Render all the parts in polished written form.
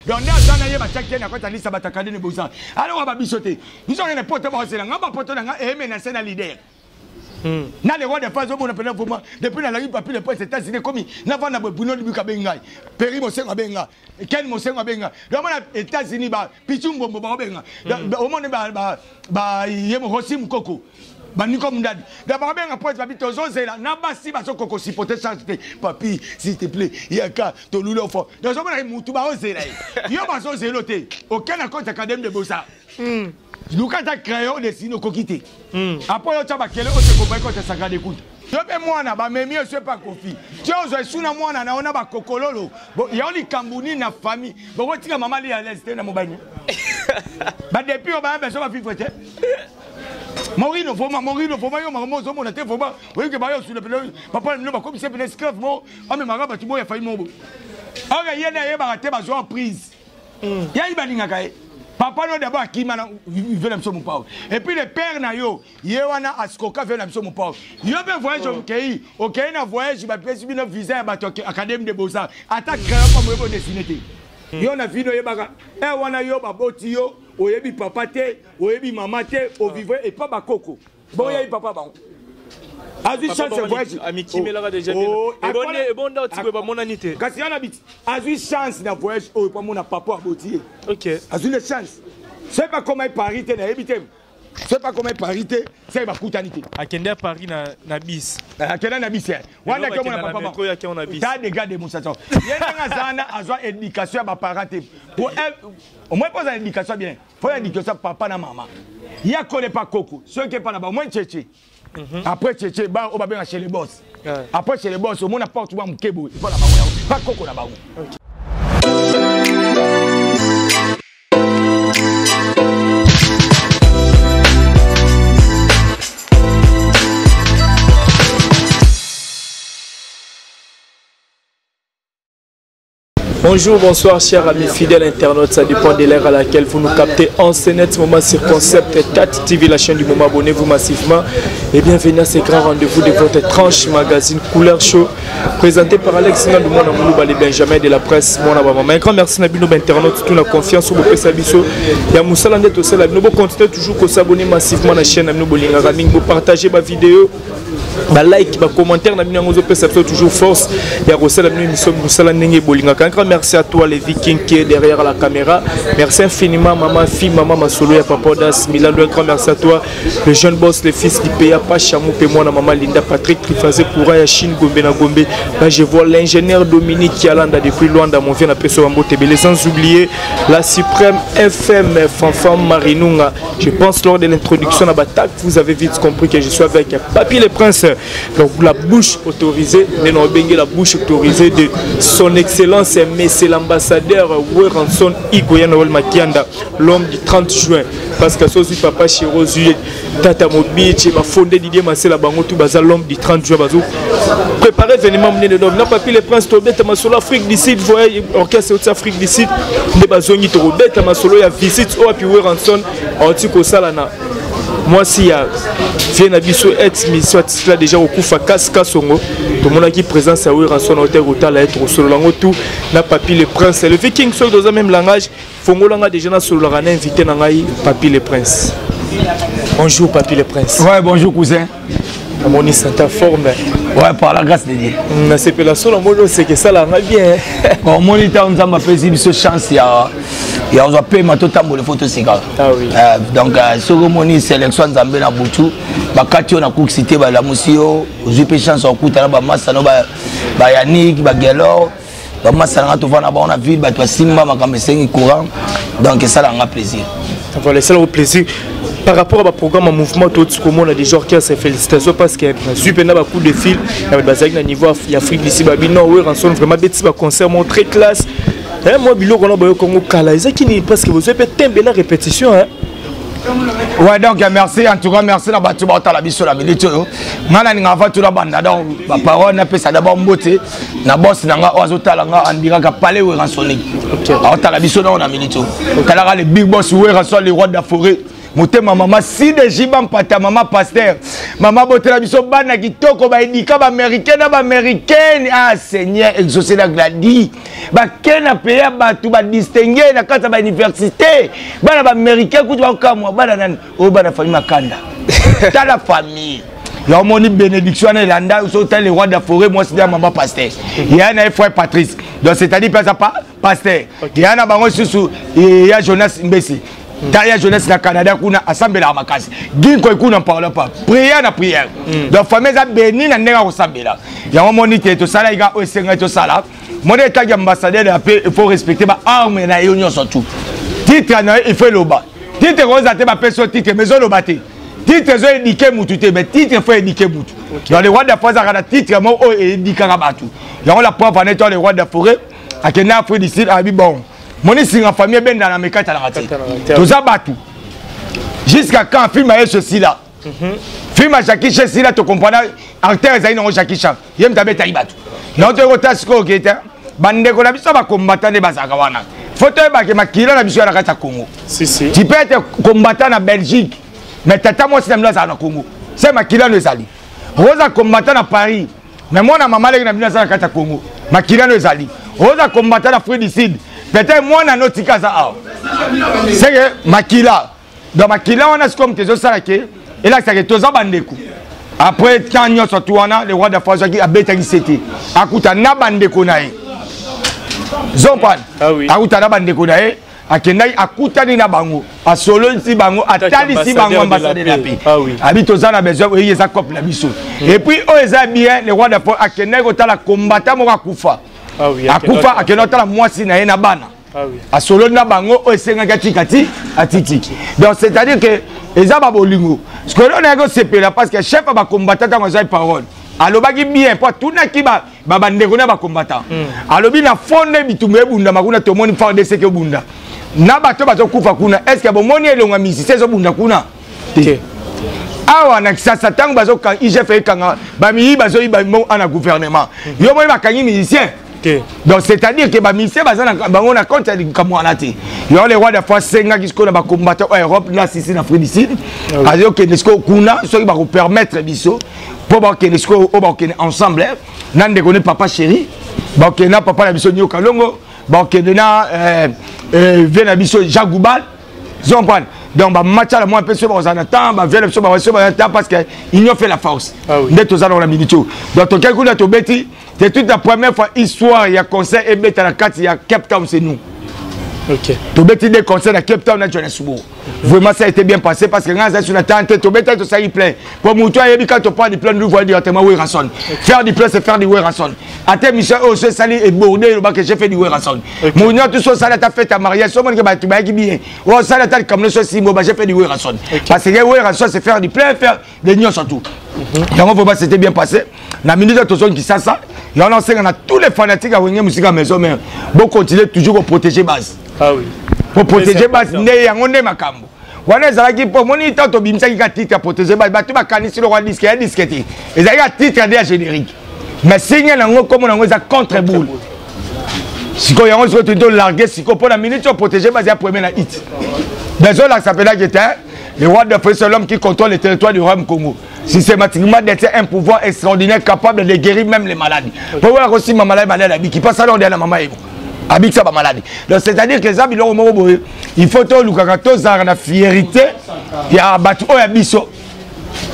Donc nde aza na ye batiaki ye na kati ya lisa bato akadene boza aloka babiso te biso akende poto baosela nga bapoto na nga emenace na leader. Na le roi de phase omona mpena vraiment depuis nalaki papi le prince États-Unis ekomi navanda boye Bruno Libuka abengi ngai, Peri Mosengo abengi ngai, Ken Mosengo abengi ngai. Donc omona États-Unis ba Pichu Mbombo bakobenga, omoni ba ye Rosi Mukoko, baniko mundadi, donc bakobenga prince babi tozozela na basi bazokoko supporter charge te. Papi, s'il te plaît, yaka toluli ofo. Donc ozomona mutu baozela ye, yo bazozela te okende na compte académie de beaux-arts, luka ata crayon dessine okoki te. Après otya bakele oyo tekombai kote sagrade kunta yo mpe mwana bamemi yo so epa Kofi ti ozwa esuna mwana na yo na bakokololo yango likambo nini na famille bokotika mama li à l'aise te na mobali badepi oyo baya beso bavivre te. Morino vraiment, Morino vraiment, yo makambo ozomona te vraiment oyoke baya osula pene papa na bino bakomisa pene esclave mo amemaka bato boyo ya famille moko oyo ye nde ayebaka te bazwa en prise. Yayi balingaka ye papa no d'abord akima na ve na biso mopao et puis le père na yo ye wana asikoka ve na biso mopao yo mpe voyage. Okei, okei na voyage, bapesi bino visa ya bato académie de beaux-arts, ata crayon pa moyebi odessine te. Yo na vino oyebaka e wana yo baboti yo oyebi papa te, oyebi mama te, ovivre epa bakoko boyebi papa bango azwi chance ya voyage. Amikimelaka déjà ebonda otibwe bamonani te. Kasi yana biti azwi chance na voyage oyo po amona papa aboti ye. Azwi le chance soki bakoma ye Paris te, nayebi te soki bakoma ye Paris te, soki bakutani te. Akende ya Paris na bis. Akende na bis wana ake omona papa ta dégâts démonstration ye ndenge aza wana azwa éducation ya baparent te. Po au moins mpo aza éducation bien, fo ya éducation ya papa na mama ye akole pa koko soki epa na ba moins tchetche. Après tchetche ba oyo babenga chez le boss, après chez le boss omona porte mwa moke boye epa na bango yango pa koko na bango. Bonjour, bonsoir, chers amis fidèles internautes. Ça dépend de l'heure à laquelle vous nous captez en ce net moment sur Concept 4 TV, la chaîne du moment. Abonnez-vous massivement et bienvenue à ce grand rendez-vous de votre tranche magazine Couleur Show, présenté par Alex Nandou, Mwana Moulouba, les Benjamin de la presse, Mwana Bamama. Un grand merci à nos internautes, toute la confiance au Bopesa Biso. Ya Moussala Ndeto Sela, nous continuez toujours à s'abonner massivement à la chaîne, nous bolinga raming, vous partagez ma vidéo, balike, bacommentaire na bino yango ozopesa biso toujours force ya kosala bino émission mosala ndenge bolingaka. Un grand merci à toi les Vikings qui est derrière la caméra. Merci infiniment mama fi mama masolo ya papa Das Milando. Un grand merci à toi le jeune boss, le fils du pays Pachamou pe mwana mama Linda Patrick Trifazé courant ya Chine Gombe na Gombe. Là je vois l'ingénieur Dominique Yalanda depuis Luanda, mon vieux na peso bambote ebele, sans oublier la suprême FM Fanfan Marinunga. Je pense lors de l'introduction à Batak, vous avez vite compris que je suis avec Papy le Prince, donc la bouche autorisée, Neno Bengue, la bouche autorisée de son excellence, mais c'est l'ambassadeur Werrason Igoya Noël Makianda, l'homme du 30 juin. Parce que sozi papa Chirozu, Tata Mobiche, ma fondé Didier Masela Bango tout baza l'homme du 30 juin bazo préparer événement monene. Donc na Papy le Prince tobeta masolo Afrique du Sud, voyage orchestre auti Afrique du Sud nde bazongi, tokobeta masolo ya visite oyo api Werrason auti kosala na mwasi ya vie na biso ex mission atisila déjà kokufa kasi kasongo. Tomonaki présence ya Werrason aote kotala ye, tokosolola yango tout na Papy le Prince le Viking. Soki toza même langage, fongolanga déjà nasololaka na invité na ngai Papy le Prince. Bonjour Papy le Prince. Ouais, bonjour cousin. Namoni santa forme. Ouais, par la grâce de Dieu. Nasepela solo namoni oseke esalanga bien. Omoni ntango Nzambe apesi biso chance ya kozwa pema totambola fo toseka. Ah oui. Donc soki omoni sélection ya Nzambe na butu bakati yo na kuksi te, balamusi yo, ozwi mpe chance ya kokutana bamasano bayanik bagelor bamasa nanga tovanda bango na ville, bato basimba makambo esengi courant, donc esalanga plaisir. Voilà, esalaka plaisir par rapport à baprogramme ya mouvement toti komona déjà orchestre. Félicitations parce que nazwi mpenza bacoup de fil na bato bazalaki na niveau ya Afrique d'ici, babi non, Werrason vraiment betisi baconcert moko très classe. Mwa biloko wana bayoka yango kala ezaki nini? Parce que bozwi mpe tembe na répétition, hein? Ouais, donc merci en tout cas, merci na bato baotala biso na minute oyo. Nga nalinga ava tuna banda, donc baparole napesa d'abord mbote na boss na nga oyo azotala nga andiraka palais Werrasonic, aotala biso nao na minute oyo. Talaka le big boss Werrason, le roi de la forêt. Motema mama Sideji Bampata, mama pasteur. Mama botela biso bana kitoko ba edika ba américain na ba américaine. Ah Seigneur, exaucé la Gladys. Ba kena pays batu ba distinguer na kati ba université. Bana ba américain kutu ba kamwa bana nani? Oh bana famille Makanda. Tala famille. Ya omoni bénédiction wana elanda so otali le roi de la forêt mwasi ya mama pasteur ya na ye frère Patrice. Donc c'est-à-dire mpe aza pa pasteur. Ya na bango susu ya Jonas Mbesi. Ta ya Jonas na Canada kuna asambelaka makasi. Ginko ekuna parle pas. Prière na prière. Donc famille eza béni na ndenge akosambela. Yango omoni te tosalaki kaka oyo esengaki tosala. Moni etaki ambassadeur ya paix, il faut respecter ba armes na yo nyonso tout. Titre na yo il faut eloba. Titre oza te bapesi yo titre mais ezoloba te. Titre ezo éduquer mutu te, mais titre faut éduquer mutu. Donc le roi de la forêt azalaka na titre moko oyo éduquaka bato. Yango la preuve en est le roi de la forêt akende Afrique du Sud abi bon. Moni singa famille ebenda na mekata na te. Toza bato. Jusqu'à quand film aye ceci là. Film ya Jackie Chan esila to comprendre acteur ezali nango Jackie Chan. Ye moto abetaki bato. Yango toyei kotala sikoyo oke te. Bandeko na biso bakombata nde bazalaka wana. Faut toyebake makila na biso ya na kati ya Congo. Si, si. Tu peux être combattant na Belgique, mais tata mwasi na bino azala na Congo. Se makila no ezali. Oza combattant na Paris, mais mwana mama leki na bino aza na kati ya Congo. Makila no ezali. Oza combattant na Afrique du Sud, peut-être mwana no tika aza awa. C'est que makila. Donc makila wana sikoyo moto ezosala ke elakisa ke toza bandeko. Après temps nyonso tu wana le roi de France azwaki abetaki sete akuta na bandeko na ye. Zompane. Ah oui. Akuta na bandeko na ye. Akendaki akutani na bango, asololisi bango, atalisi bango ambassadeur de la paix. Ah oui. Abi toza na besoin oyo eza cope na biso. Et puis oyo eza bien le roi de France akendaki kotala combattant moko akufa. Ah oui, akufa akendaki kotala mwasi na ye na bana. Ah oui. Asololi na bango oyo esengaki atika ti atitiki. Donc c'est-à-dire que eza ba bolingo. Sikoyo nayaki kosepela parce que chef ya ba combattant ntango azwaki parole alobaki bien po atunaki ba bandeko na ba combattant. Alobi na fond nde bitumba ebundama kuna tomoni FARDC ke ebunda. Na bato bazokufa kuna, est-ce que bomoni elonga musicien ezobunda kuna? Te. Awa na Kisasa ntango bazokanga IGF ekanga ba miyi bazoyiba mbongo na gouvernement. Yo moni bakangi musicien? Te. Donc c'est-à-dire que ba musicien baza na bango na compte ya likambo wana te. Yo le roi de France sengaki sikoyo na ba combattant oyo Europe na Sisi na Afrique du Sud. Azokende sikoyo kuna soki bako permettre biso po bakende sikoyo oyo bakokende ensemble, hein. Na ndeko ne papa chéri, bakokende na papa na biso Nyoka Longo, bakokende na vie na biso Jacques Goubal. Zo comprendre? Donc ba match à la moi pe so ba na temps, ba vie na biso ba so ba temps parce que union fait la force. Ah oui. Nde toza na minute. Donc to quelque kuna to beti, c'est toute la première fois histoire ya concert et beta na kati ya Cape Town c'est nous. OK. To beti des concerts na Cape Town na Johannesburg. Vraiment ça a été bien passé parce que nga sur la tente to beta to ça y plein. Pour mutu ayebi quand on prend du plein nous voit directement Werrason. Faire du plein c'est faire du Werrason. Ate mission au se sali et bordé le bac que j'ai fait du Werrason. Mon tout ça sala ta fête à mariage so mon que ba tu ba ki bien. O sala ta comme so si mo ba j'ai fait du Werrason. Parce que Werrason c'est faire du plein faire des nyonso tout. Donc vraiment c'était bien passé. Na minute to son qui ça ça. Là on enseigne à tous les fanatiques à Wenge Musica maison mais bon continuer toujours pour protéger base. Ah oui. Pour protéger base nde yango nde makambo. Wana ezalaki po moni tanto tobimisaki ka titre ya protéger base bato bakanisi lokwa disque ya disque te. Ezalaki ka titre ya générique. Mais signe nango kombo nango eza contre boule. Sikoyo yango sikoyo to larguer sikoyo po na minute oyo protéger base ya premier na hit. Désolé, ça s'appelle que le roi de l'Afrique, c'est l'homme qui contrôle le territoire du royaume Congo. Systématiquement détient un pouvoir extraordinaire capable de guérir même les maladies. Pour voir aussi ma maladie, malade, qui passe alors derrière la maman et abik ça ba maladie. Donc c'est-à-dire que ça biloko moko boye, il faut to lukaka to zara na fierté ya batu oyo ya biso.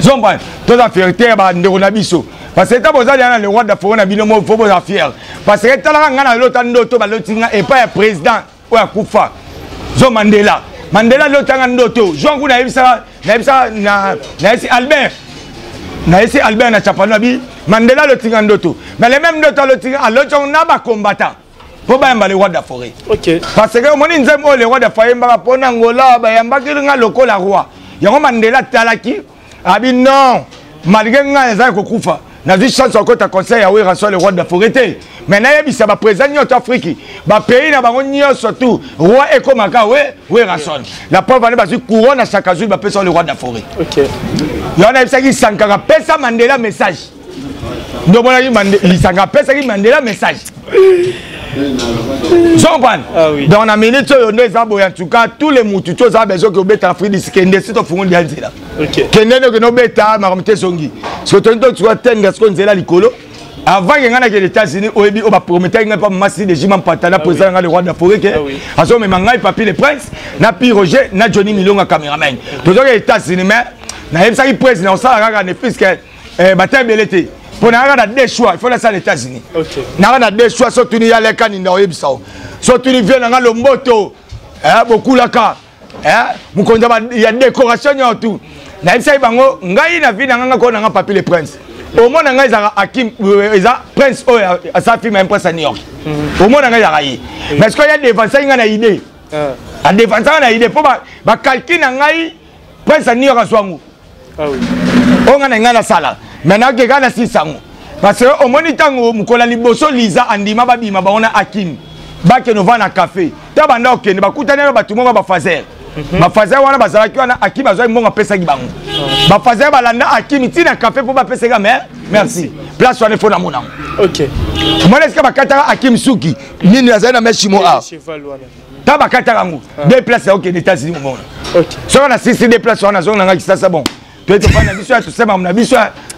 Zomba, to za fierté ya ba ndeko na biso. Parce que tango bozali na le roi de la forêt na bino mo faut boza fier. Parce que talaka nga na lota ndoto ba loti nga epa ya président oyo akufa. Zo Mandela. Mandela lota nga ndoto. Jean kuna yebisa na yebisa na na yebisi Albert. Na yebisi Albert na Chapano abi Mandela loti nga ndoto. Mais le même ndoto loti nga aloti na ba combattant. Po bayamba le roi de la forêt. OK. Parce que omoni nzembo oyo le roi de la forêt mbaka pona Angola bayambaki nga lokola roi. Yango Mandela talaki abi non malgré nga ezali kokufa nazwi chance ya kokota conseil ya Werrason le roi de la forêt te. Mais nayebisa ba président nyonso Afrique ba pays na bango nyonso tout roi ekomaka we Werrason. La preuve ane bazwi couronne na Shaka Zulu bapesa le roi de la forêt. OK. Yango nayebisaki Sankara pesa Mandela message. Nde omonaki lisanga apesaki Mandela message. Comprendre? Ah oui. Donc na minute oyo nde eza boye, en tout cas tous les mutu ti oza besoin ke obeta Afrique du Sud, kende si tofungoli ya nzela. Kende nde okende obeta makambo te ezongi. Soki tolingi totuka tenga sikoyo nzela likolo avant ke ngai nakende États-Unis, oyebi oyo baprometaki ngai mpa masi de Jima Mpata na président na ngai le roi de la forêt ke azomema ngai Papi le Prince na Pi Roger na Johnny Milonga cameraman, tozokende États-Unis. Mais nayebisaki président osala kaka ne puisque bata ebele te mpo nayaka na deux choix, il faut nasala États-Unis. Nayaka na deux choix. So tuni ya leka ninda oyebisa o so tuni vie na nga lomboto, bokulaka mokonzi ya décoration nyonso tu. Nayebisaki bango ngai na vie na nga, nga koo na nga Papi le Prince, omona ngai ezalaka Akim, eza prince oyo asala film ya Prince ya New York. Omona ngai ezalaka ye, mais sikoyo ya devansaki ngai na idée, adevansaka na idée mpo bacalcul na ngai Prince ya New York azwa yango. Oyo ngai na ngai nasala, mais nayoki kaka nasilisa yango parce que omoni ntango mokolo ya liboso Liza andima babima bango na Akim, bakende ovanda na café ta banda okende bakutani na bato moko bafaser. Bafaser wana bazalaki wana, Akim azwaki mbongo apesaki bango. Bafaser balanda Akim ntina café mpo bapesaka mais merci place wana efo namona yango. Omoni esika bakataka Akim suki nini azali na meshimo a Cheval wana. Ta bakataka yango deux place ya okende États-Unis, omona soki na sisi deux place wana azonga na ngai Kisasa. Bon, toye tofanda na biso ya tosema na biso,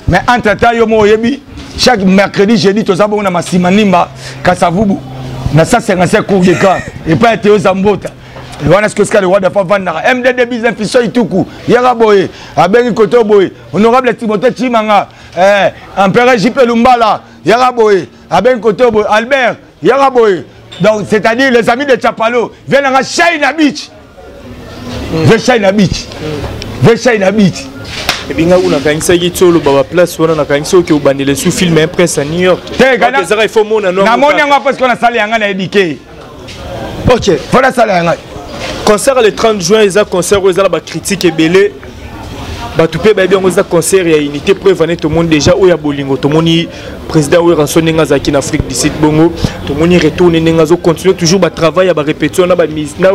mais entre temps yo moko oyebi chaque mercredi, jeudi toza bongo na Masima Nimba Kasavubu na 155 cour de camp epai ya Teo Zambota wana. Sikoyo esika le roi dafa avandaka MDD business fiso ituku yaka boye abengi koto boye honorable Timothée Chimanga, empereur JP Lumbala yaka boye abengi koto boye Albert yaka boye. Donc c'est-à-dire les amis de Chapalo viennent nanga China Beach, ve China Beach, ve China Beach. Ebinga kuna nakanisaki ti oloba baplace wana, nakanisi oke obandela su film ya Prince ya New York. Te, ezaka il faut mona. Namoni yango parce que nasali yanga na yebi Ok. Fo nasala yanga. Concert le 30 juin eza concert oyo eza na bacritique ebele. Bato mpe bayebi yango, eza concert ya unité. Preuve ane tomoni déjà oyo ya bolingo, tomoni président oyo Ranson ndenge azalaki na Afrique du Sud, bongo tomoni retourne ndenge azocontinue toujours batravail ya barépétition na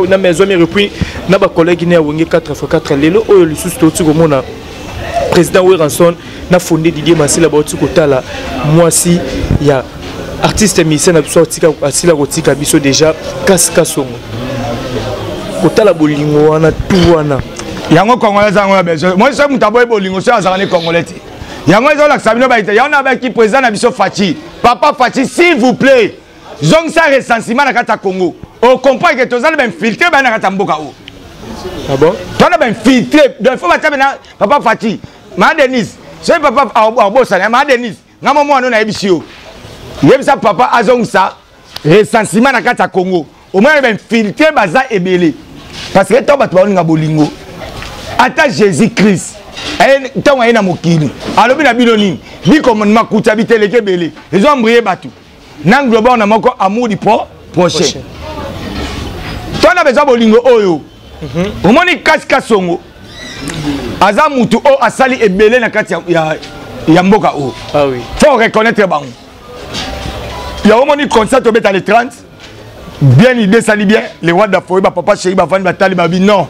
na maison mère, puis na bacollègue ne ya Wenge 4x4. Lelo oyo lisusu touti komona président Werrason na fonde Didier Masela bauti kotala mwasi ya artiste musicien na biso asila kotika biso déjà, Kasi Kasongo. Kotala bolingo wana tu wana. Yango congolais aza yango na besoin. Moi soki moto aboyi bolingo, soki azalaka ne congolais te. Yango ezolakisa bino baite yango na baki président na biso Fatshi, papa Fatshi, s'il vous plaît, zongisa recensement na kati ya Congo. Ocomprendre ke toza na bainfiltré baya na kati ya mboka oyo. Ah bon? Toza na bainfiltré, donc il faut batia mena papa Fatshi. Maa Denise, soki papa abosana, maa Denise, nga mo mwana oyo nayebisi yo, yebisa papa azongisa recensement na kati ya Congo. Omona bainfiltré baza ebele parce que ntango bato baolinga bolingo, ata Jésus Christ ntango aye na mokili alobi na bino nini? Bicommandement kuta biteleki ebele ezoembrouiller bato na global na moko, amour du prochain. Twana besoin bolingo oyo. Omoni Kasi Kasongo aza mutu oyo asali ebele na kati ya mboka oyo. Ah oui. Faut reconnaître bango. Yango omoni concert tobeta le 30, bien idée esali bien. Le roi dafoye, bapapa chéri bavandi batali babi non,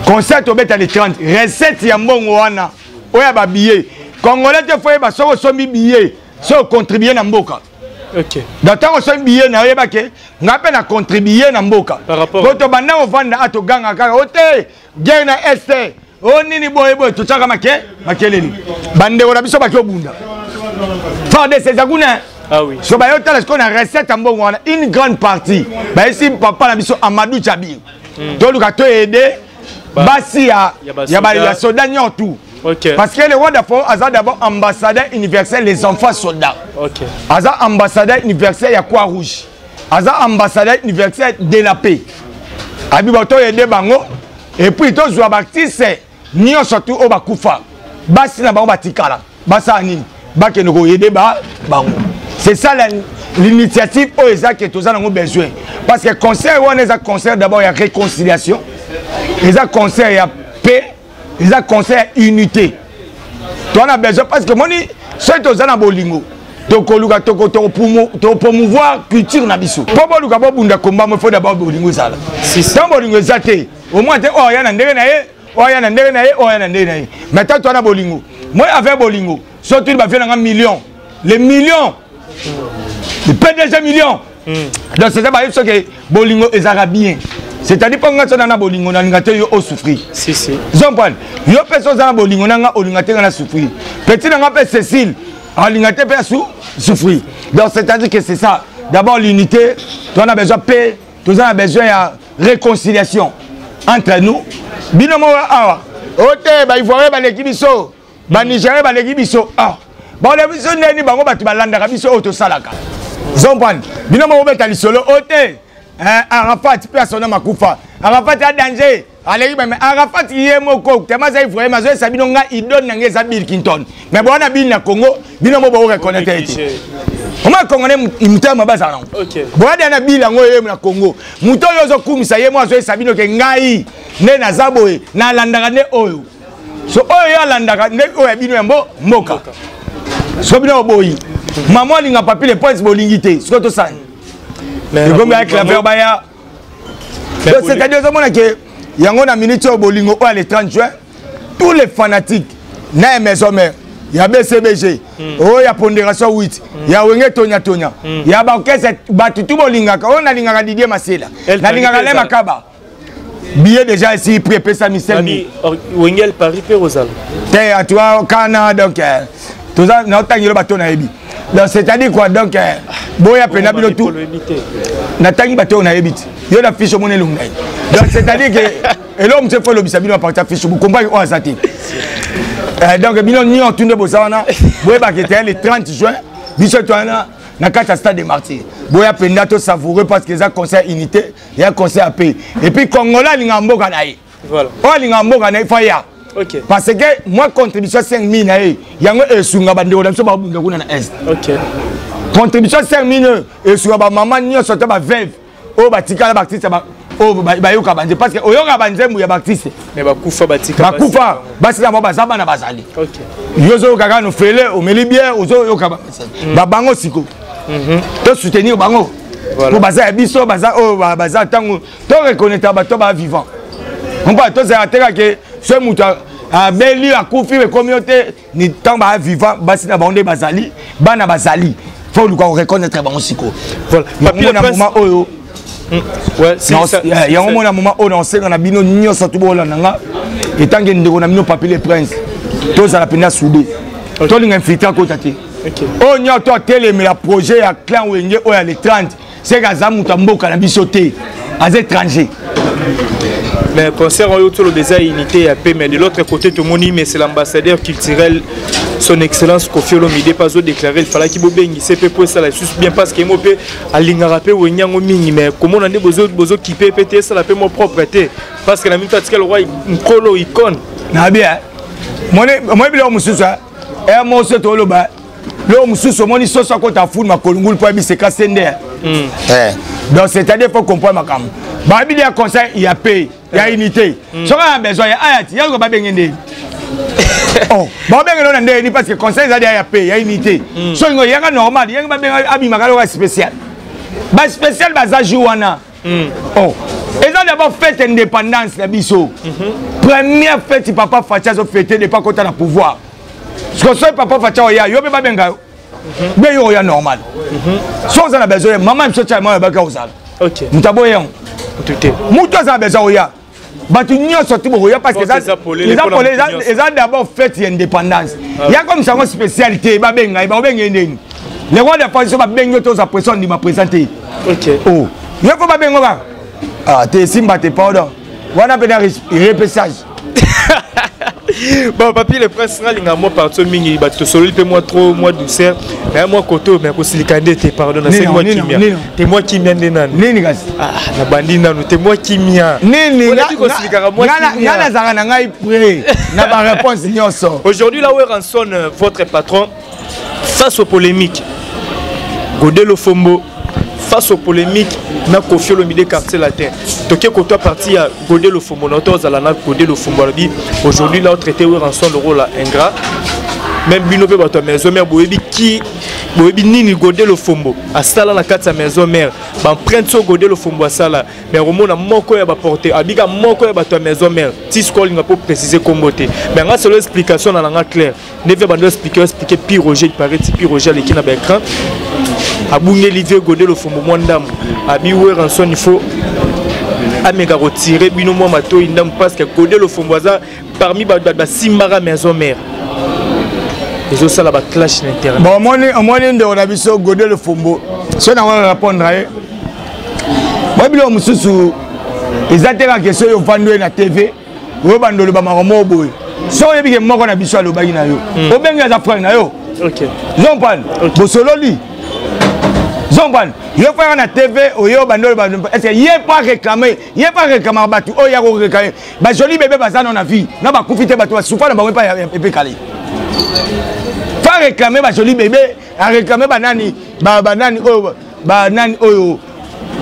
concert tobeta le 30, recette ya mbongo wana oyo ya babillet congolais te, fo yeba soki osombi billet soki ocontribue na mboka. Donc ntango osombi billet na oyeba ke ngai mpe na contribue na mboka. Po tobanda kovanda a toganga kaka o te guerre na Est o nini boye boye, totiaka make makelele, bandeko na biso baki obunda, FARDC eza kuna. Ah oui. So bayotala sikoyo na recette ya mbongo wana, une grande partie bayesi papa na biso Amadou Jabir, toluka toyede basi ya soda nyonso tout. Parce que le roi d'Afro aza d'abord ambassadeur universel les enfants soldats. Aza ambassadeur universel ya Croix Rouge. Aza ambassadeur universel de la paix. Abi bato aider bango et puis tozwa baartiste nyonso tu oyo bakufa basi na bango batikala basala nini, bakende koyede ba bango. C'est ça l'initiative oyo eza ke toza nango besoin parce que concert wana eza concert d'abord ya réconciliation, eza concert ya paix, eza concert ya unité. Toza na besoin parce que moni soki toza na bolingo, tokoluka topromouvoir culture na biso mpo boluka bobunda komba mo. Faut d'abord bolingo ezala. Ntango bolingo eza te, omoi te oyo aya na ndenge na ye, oyo aya na ndenge na ye, oyo aya na ndenge na ye. Mais tant toza na bolingo, moi avec bolingo, so tuli bavie nanga million. Les millions, le PDG million. Donc c'est ça, bayebi soki bolingo ezalaka bien, c'est-à-dire mpo nga so na na bolingo, nalinga te yo osouffrir. Si si. Zompane yo mpe so oza na bolingo na nga, olinga te nga na souffrir. Petit na nga mpe Cécile alinga te mpe asu souffrir. Donc c'est-à-dire que c'est ça d'abord, l'unité. Toza na besoin mpe toza na besoin ya réconciliation entre nous. Bino moko awa o te, Baivoirien baleki biso, Banigérien baleki biso. Ah, baola biso ndeni? Bango bato balandaka biso oyo tosalaka. Zompane bino moko beta lisolo o te, Arafat mpe asona makufa. Arafat a danger, aleki bame. Arafat ye moko tema aza ivoirien, azoyesa bino nga idole na ngai eza Bill Clinton. Mais bowana Bill na Congo, bino mo boreconnaître ete oma Congolais moto ya mabe azala nango. Boyada na Bill yango ye na Congo, moto oyo ozokumisa ye mo azoyesa bino ke ngai nde naza boye, nalandaka nde oyo. So oyo ye alandaka nde oyo ya bino ya mboka. So bino boyi mama alinga Papi le Prince, bolingi te. Sikoyo tosani ekomi ya claver baya. Donc c'est-à-dire ozomona ke yango na minute oyo, bolingo oyo ya le 30 juin, tous les fanatiques na ya Maison Mère, ya BCBG, oyo ya Pondération 8, ya Wenge Tonya Tonya, ya baorchestre, bato tu bolingaka oyo nalingaka, Didier Masela, nalingaka Le Makaba, billet déjà esi prix epesami. Wenge Paris mpe kozala. Te, en tout cas kana. Donc toza naotangelo bato nayebi. Donc c'est-à-dire quoi? Donc boya mpena bino tu natangi bato oyo nayebi ti yo na fiche omoni elongi na ye. Donc c'est-à-dire que eloko mosu efo elobisa bino apartir ya fiche, bokombaki oyo aza te. Donc bino nyonso tu nde boza wana, boyebaka ete le 30 juin biso to wana na kati ya Stade de Martyr. Boya mpenza tosavoure, parce que eza concert unité, ya concert ya paix. Et puis Congolais alingaka mboka na ye, oyo alingaka mboka na ye fa ya, parce que moi contribution 5000 na ye yango esunga bandeko na biso babunda kuna na Est. Contribution 5000 esunga bamama nyonso to baveuve oyo batikala, baartiste oyo bayoka banzembo, parce que oyoka banzembo ya baartiste. Bakufa, batika. Bakufa, basi na bango baza, bana bazali. Yo ozoyoka kaka nofele, omeli bien, ozoyoka babango. Siko tosoutenir bango po baza ya biso, baza oyo baza. Ntango toreconnaître bato baa vivant, mpo tozala te kake so moto abeli, akufi, ekomi yo te. Ni ntango baa vivant, basi na bango nde bazali, bana bazali, faut oluka koreconnaître bango sikoyo. Yango na moment oyo, yango mona moment oyo naosenga na bino nyonso tu bolanda nga etange ndeko na bino Papi le Prince, tozala mpenza soudé, tolinga infiltré akota te. Oyo nyonso to atelemela projet ya clan Wenge oyo ya le 30, seke aza moto ya mboka na biso te, aza étranger. Mais concert oyo toloba eza unité ya paix, mais de l'autre côté tomoni, mais c'est l'ambassadeur culturel, Son Excellence Koffi Olomide, mpe azodéclare il fallaki bobengisa mpe po esala lisusu bien, parce que mo mpe alingaka mpe Wenge yango mingi. Mais komona nde bozokipe mpe te, esala mpe mo propre te, parce que na mito atikala lokwa nkolo icône. Na bien moi, biloko mosusu e moso toloba, loko mosusu omoni soso akota fulu makolo ngulu mpo ayebiseka se nde. Donc c'est-à-dire faut comprendre makambo babili ya conseil ya paix, ya unité. Soki aya besoin ya aya ti yango babenge ndeni, oh babenge no na ndeni, parce que conseil ezali ya paix, ya unité. Soki ngo yanga normal, yango babenga abimaka loka spécial, baspécial baza jour wana. Oh, eza d'abord fête indépendance na biso, première fête papa Fatshi azofêter depuis akota na pouvoir. Soki papa Fatshi oya, yo mpe babenga yo mpe yo oya normal. So oza na besoin, mama biso tia mama baka ozala moto aboya yango, moto aza na besoin oya, bato nyonso ti bokoya, parce que eza d'abord fête ya indépendance. Ya comme sango spécial te, babenga ye, bakobenga ye ndeni? Le roi de France, so babengi yo te, oza pression, ndima présent te. Oh, yo fo babengo kaka. Ah te, esimba te, pardon, wana mpena repêchage. Bon, Papi le Prince, nalinga mwa parti mingi, bato tosololi mpe mwa trop, mwa douceur na mwa kote oyo, me kosilika nde te, pardon, nasengi mwa kimia te, mwa kimia nde nanu. Nini kasi? Ah, nabandi nanu te, mwa kimia. Nini? Kosilikaka mwa kimia. Nga nazalaka na ngai prêt na baréponse nyonso. Aujourd'hui là, Werrason, votre patron, face aux polémiques Godé Lofombo, face aux polémiques na Koffi Olomide, Quartier Latin, toke kotwa parti ya Godé Lofombo na ozala na Godé Lofombo, alobi aujourd'hui là traité Werrason le rôle ingrat. Même bino mpe bato ya Maison Mère boyebi qui Boyebi nini Godé Lofombo asala na kati ya maison mère, baempreinte so Godé Lofombo asala. Mais omona moko ya baporte abika moko ya bato ya maison mère ti sikoyo olinga mpo préciser kombo te. Mais nga, selo explication na nanga claire ndenge bando expliquer, expliquer Pi Roger, il paraît ti Pi Roger aleki na baécran, abungeli vieux Godé Lofombo mwa ndambo, abi Werrason il faut ameka kotirer bino mwa matoi ndambo, parce que Godé Lofombo aza parmi bato basimbaka maison mère, ezosala baclash na internet. Bon, omoni ndeko na biso Godé Lofombo, so nango na répondre ye boye, biloko mosusu eza te kaka question oyo ofandi oye na TV oyo bando oloba makambo boye. So oyebi ke moko na biso alobaki na yo, obengi, aza frère na yo, zompane bosololi, zompane yo frère na TV oyo bando oloba. Est ce que ye po aréclame, ye po aréclamaka bato oyo ya koréclame bajoli bebe baza no na vie na bakufi te, bato basufa na bango epa epekale fa réclame bajoli bebe, aréclame banani, banani oyo, banani oyo,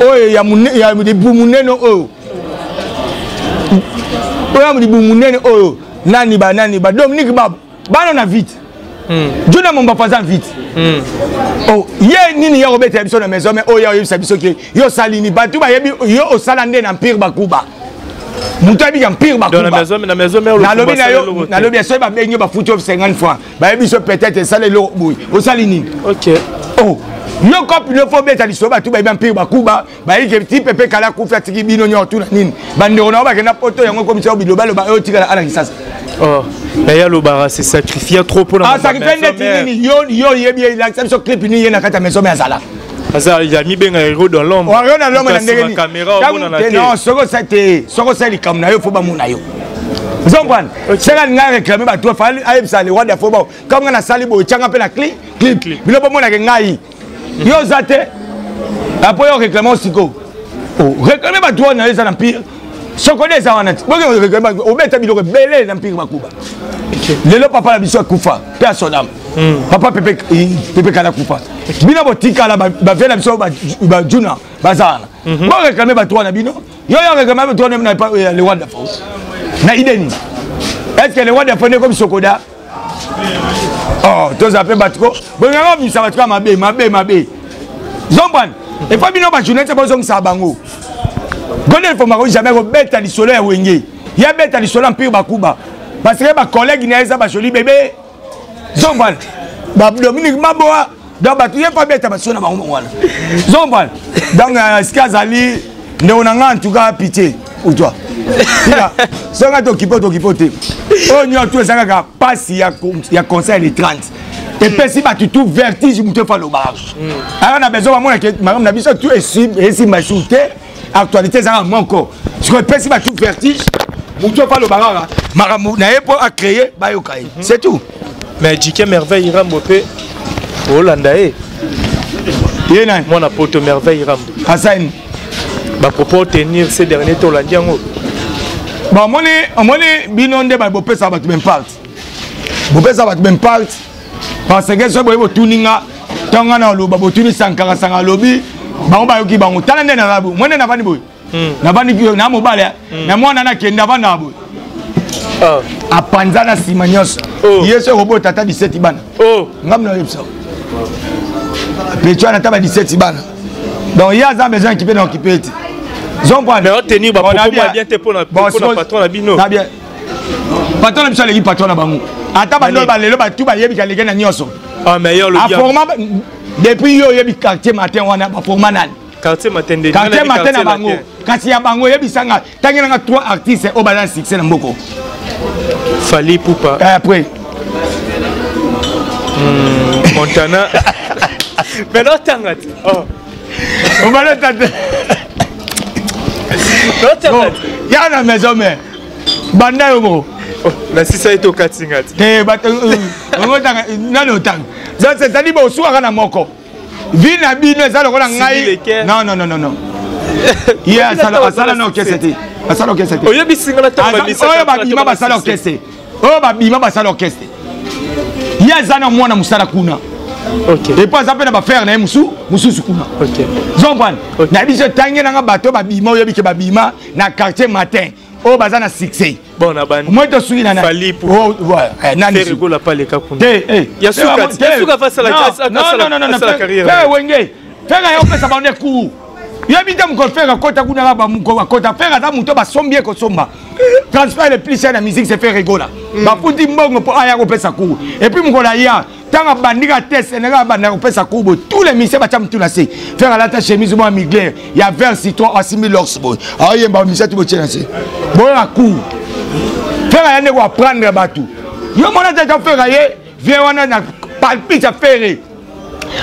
oyo ya libu monene, oyo, oyo ya libu monene, oyo nani, banani, badominique babo bana na vite, jona mombafa aza vite. Oh, ye nini ya kobetela biso na maison? Mais oyo ya oyebisa biso ke yo osali nini, bato bayebi yo osala nde na Empire Bakuba, moto ayebika Empire Bakuba. Nalobi na yo, nalobi soki babengi yo, bafuti yo 50 francs, bayebi so peut-être esala eloko boye, osali nini? Oh, yo kopi no fo obeta lisolo, bato bayebi Empire Bakuba, bayebi ti Pepe Kala kufi, atiki bino nyonso tuna nini, bandeko na yo bakenda poto, yango ekomisa yo bilobaloba oyo otikala ana Kisasa. Oh, mais ya lobaka se sacrifier trop mpona asacrifie ndeti nini? Yo oyebi, elakisa biso clip nini ye na kati ya maison me azala. Aza ya mibenga héros dans l'ombre. Héros dans l'ombre na ndenge nini? Non, soki osali te, soki osali likambo na yo, fo bamona yo, ozomprendre. Soki alingi aréclame bato, fa ayebisa le roi d'Afro bao comme nga nasali boye, tianga mpe na clip, bino bomonake ngai. Yo oza te apo yo réclame osiko réclame bato wana, eza na Empire sokode, eza wana ti boke réclame, obeta biloko ebele na Empire Bakuba. Lelo papa na biso akufa mpe asonama, papa Pepe, Pepe Kala kufa, bino botikala, bavie na biso bajuna baza wana, boréclame bato wana. Bino yo réclame bato wana na le roi d'Afro na idée nini? Est ce que le roi d'Afro nde komi Sokoda? Oh, toza mpe bato ko bolingaka obimisa bato kaka mabe mabe mabe, zombwana epa bino bajournaliste bozongisaka bango. Godé Lofombo jamais kobeta lisolo ya Wenge, ye abeta lisolo ya Empire Bakuba, parce que bacollègue na ye eza bajoli bebe, zombwana badominique Maboa. Donc bato ye mpo abeta basolo na bango wana, zombwana. Donc sika azali ndeko na nga, en tout cas pitié pour toi. Soki tokipe, tokipe te. Oyo nyonso eza kaka mpasi ya concert le 30, epesi bato tout vertige. Moto efa alobaka aka na besoin bamonake makambo na biso tu esimba esu te, actualité ezaka moko. Sikoyo epesi bato vertige, moto efa aloba kaka makambo na ye mpo acréer bayoka ye, c'est tout. Mais Jike Merveille Rambo mpe olanda ye? Ye nani? Mwana poto Merveille Rambo. Asani. Bapropos tenir ces derniers to olandi yango? Bon, omoni, omoni bino nde bopesaka bato b'impact, bopesaka bato b'impact, parce que soki boye botuni nga, ntango nga na oloba, botuni Sankara, Sanga alobi, bango bayoki bango. Tala nde naza boye, mwa nde navandi boye, navandi na mobali na mwana, nakende avanda boye, apanza na nsima nyonso. Ye soki obota ata 17 bana, ngambi na oyebisa petu wana ata ba 17 bana. Donc ye aza besoin okipe na okipe te. Mais otenir bapropos bien te mpona patron na bino. Bien, patron na biso aleki patron na bango, ata bando balelo batu bayebi aleki na nyonso. Aforma depuis yo oyebi Quartier Matin wana, baforma nani? Quartier Matin. Quartier Matin na bango, kasi ya bango oyebisanga, ntangelanga trois artistes oyo baza na succès na mboko. Fally Ipupa. Après? Montana. Mais notanga te. Obalota te, ya na maison mais banda yo moko. Nasisa ye, tokatinga te. Te, otanga nani? Otanga, donc c'est-à-dire bosukaka na moko vi na bino, eza lokola ngai. Non, non, non, non, non, ye asala na orchestre te, asala orchestre te. Oyebisinga na ntango. Oyo babima basala orchestre, oyo babima basala orchestre, ye aza na mwana mosala kuna, et puis aza mpe na bafrère na ye mosusu kuna, zompane na biso. Ntange nanga bato babima, oyebi ke babima na Quartier Matin. Oyo baza na succès. Bon, na bandi. Moi tosuki na nani? Oh, ouais, nani? Ferre Gola paleka kuna. Te, eh. Ya suka, ya suka fa sala non non non non. Carrière. Ferre Wenge. Ferre yo pesa bande cours. Yebi te mokolo Ferre akota kuna na ba akota. Ferre aza moto basombi ye kosomba. Transfert le plus cher na musique, c'est Ferre Gola. Bafuti mbongo mpo aya kopesa cours. Et puis mokolo aya, ntango abandi ka test ndenge abanda kopesa cours boye, tous les musiciens batya motu na se. Ferre alata chemise mwa mugler ya vert citron, asimbi lors boye, aoyemba, musicien tu botie na se boyoka cours. Ferre aya nde koapprendre bato. Yo mona tata Ferre aye vie wana na palpite ya Ferre,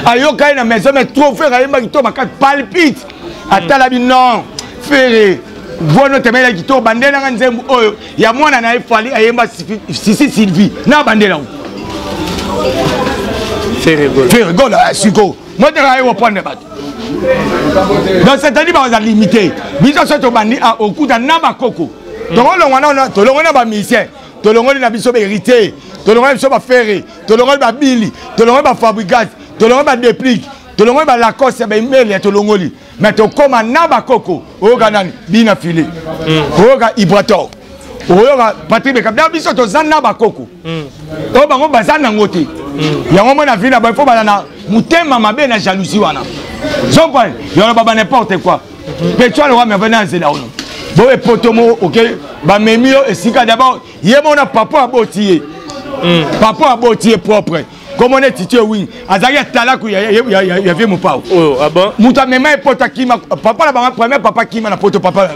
ayoka ye na maison, mais trop Ferre ayembaki to makasi palpite, atala bi non, Ferre vono temela kitoko, bandelanga nzembo oyo ya mwana na ye Fally ayemba Sisi Sylvie na bandelango. Ferre Gola sikoyo moteka aye koprendre bato. Donc c'est-à-dire baza limité. Biso so tobandi okuta na bakoko, tokolongwa na tolongoli na bamusicien, tolongoli na biso bahéritier, tolongoli na biso baFerre, tolongoli babili, tolongoli baFabregas, tolongoli baDeplick, tolongoli balacoste ya baimele ya tolongoli. Mais tokóma na bakoko, oyoka nani bina file, oyoka Ibrator, oyoka Patrick Bekam. Na biso toza na bakoko oyo bango baza nango te. Yango mona vi na bango, fo baza na motema mabe na jalousie wana. Zompane yoloba ba n'importe quoi. Mpe twa loka meve na nzela ono boye poto moko oke, bamemi yo esika. D'abord ye mona papa aboti ye, papa aboti ye propre komona Titi Ewing azalaki atalaku ya vie Mopao. Oh, ah bon? Moto amema ye poto akima papa na bango, premier papa akima na poto, papa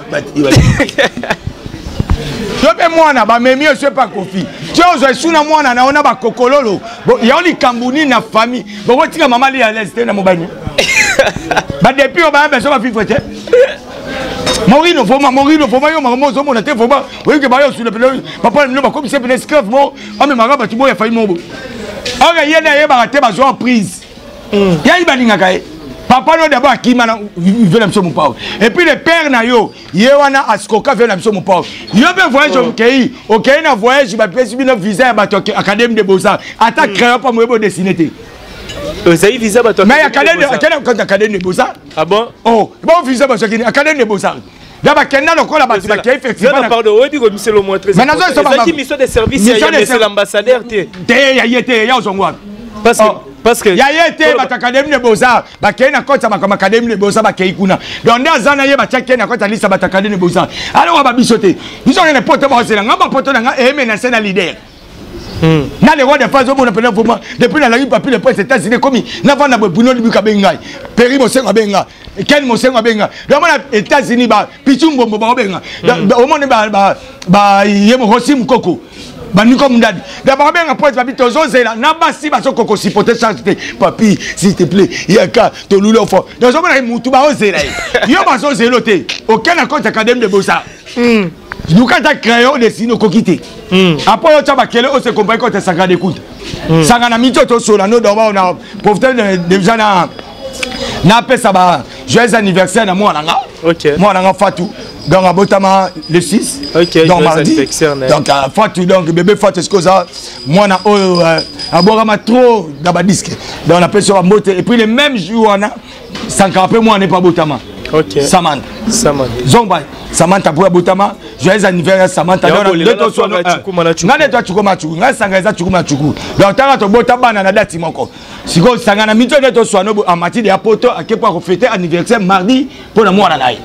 yo mpe mwana bamemi yo so epa Kofi ti ozwa esu na mwana na yo na bakokololo yango. Likambo nini na famille bokotika mama li à l'aise te na mobali? Badepi oyo baya beso bavivre te. Morino vraiment, Morino vraiment, yo makambo ozomona te vraiment. Oyoke baya osula pene papa na bino, bakomisa pene esclave mo amemaka bato boyo ya famille moko boye. Oyo ye nde ayebaka te, bazwa prise yayi balingaka ye. Papa no d'abord akima na ve na biso Mopao, et puis le père na yo ye wana asikoka ve na biso Mopao. Yo mpe voyage, okei okei na voyage, bapesi bino visa ya bato Académie de Beaux-Arts, ata crayon mpa moyebi odessine te. Ozali visa bato. Mais Académie de Beaux-Arts. Ah bon? Oh bon, visa bazwaki Académie de Beaux-Arts da bakenda lokola bato bakei festival. Pardon, oyebi komiselo moi très. Mais nazo ezalaki mission de service ya monsieur l'ambassadeur te? Te, ya ye te, ya ozongo wapi? Parce que ya ye te. Bato Académie de Beaux-Arts bakei na koti ya makambo Académie de Beaux-Arts, bakei kuna. Donc nde aza na ye, batiaki ye na koti ya liste ya bato Académie de Beaux-Arts. Alors babiso te, biso okende poto, baozela nga bapoto na nga emenace na leader na le roi de phase. Omona mpena vraiment, depuis nalaki papi le prince États-Unis, ekomi navanda boye, Bruno Libuka abengi ngai, Peri Mosengo abengi ngai, Ken Mosengo abengi ngai. Donc omona États-Unis, ba Pichu Mbombo baobenga, omoni ye Rosi Mokoko, baniko mundadi da babenga prince babi tozozela na basi bazokoko supporter charge te. Papi, s'il te plaît, yaka toluli ofo. Nazomona mutu baozela ye, yo bazozela te. Okende na compte Académie de Beaux-Arts, luka ata crayon dessine, okoki te. Après otya bakele ose compagnie kote sanga dekuta sanga na miti oyo tosola no. Donc na profite déjà na napesa ba joyeux anniversaire na mwana nga, mwana nga Fatou. Donc abotama le 6, donc mardi. Donc Fatou, donc bébé Fatou, est-ce que oza mwana oyo abwakama trop na badisque? Donc napesi yo bambote. Et puis le même jour wana, Sankara mpe mwana epe abotama. Samantha. Samantha. Zomba Samantha mpo abotama, joyeux anniversaire Samantha. Nga nde to acukuma cuku, ngai sanga eza cukuma cuku. Donc tanga tobota bana na dati moko. Sikoyo sanga na mito nde toswano amatide ya poto ake mpo akofete anniversaire mardi mpo na mwana na ye.